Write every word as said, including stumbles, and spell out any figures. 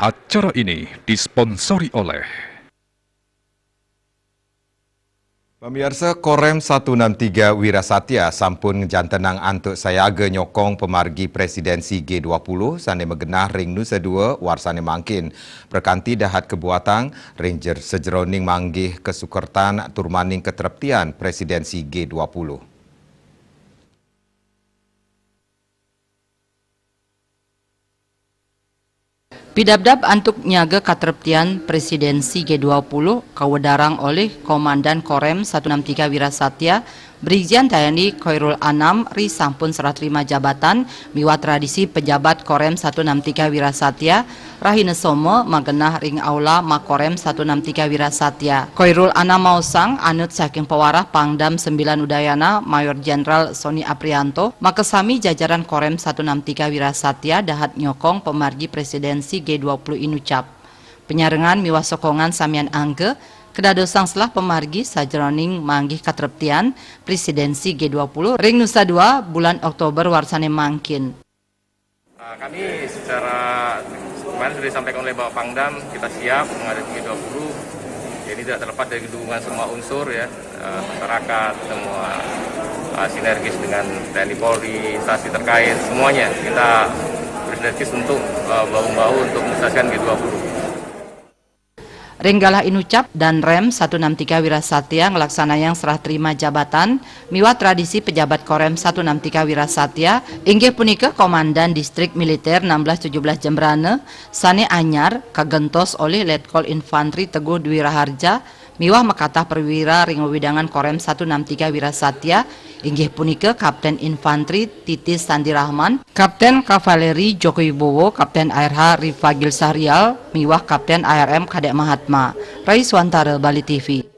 Acara ini disponsori oleh Pamiarsa, Korem satu enam tiga Wirasatya sampun jantenang antuk sayaga nyokong pamargi Presidensi G dua puluh sane magenah ring Nusa Dua warsane mangkin. Prakanti dahat kabuatang ring jer-, sajeroning manggih kasukertan tur maning katreptian Presidensi G dua puluh. Pidabdab antuk nyaga katreptian Presidensi G dua puluh kawedarang olih Komandan Korem satu enam tiga Wirasatya, Brigjen Tayandi Khairul Anam, ri sampun serah terima jabatan miwah tradisi pejabat Korem satu enam tiga Wirasatya, rahina Soma magenah ring Aula Makorem satu enam tiga Wirasatya. Khairul Anam maosang anut saking pawarah Pangdam sembilan Udayana, Mayor Jenderal Sony Aprianto, makasami jajaran Korem satu enam tiga Wirasatya dahat nyokong pamargi Presidensi G dua puluh inucap. Penyarengan miwah sokongan samian angga kadadosang selah pamargi sajeroning manggih katreptian Presidensi G dua puluh ring Nusa Dua bulan Oktober warsane mangkin. Uh, kami secara kemarin sudah disampaikan oleh Bapak Pangdam, kita siap menghadapi G dua puluh. Jadi tidak terlepas dari dukungan semua unsur ya, uh, masyarakat, semua uh, sinergis dengan T N I Polri, instansi terkait, semuanya kita bersinergis untuk uh, bahu-bahu untuk mensukseskan G dua puluh. Ring galah inucap, Danrem satu enam tiga Wirasatya nglaksanayang serah terima jabatan miwah tradisi pejabat Korem satu enam tiga Wirasatya, inggih punika Komandan Distrik Militer enam belas tujuh belas Jembrana, sane anyar, kagentos olih Letkol Infantri Teguh Dwi Raharja miwah makatah perwira ring wewidangan Korem satu enam tiga Wirasatya, inggih punika Kapten Infantri Titis Sandi Rahman, Kapten Kavaleri Joko Wibowo, Kapten A R H Rifagil Sahrial, miwah Kapten A R M Kadek Mahatma. Rai Swantara, Bali T V.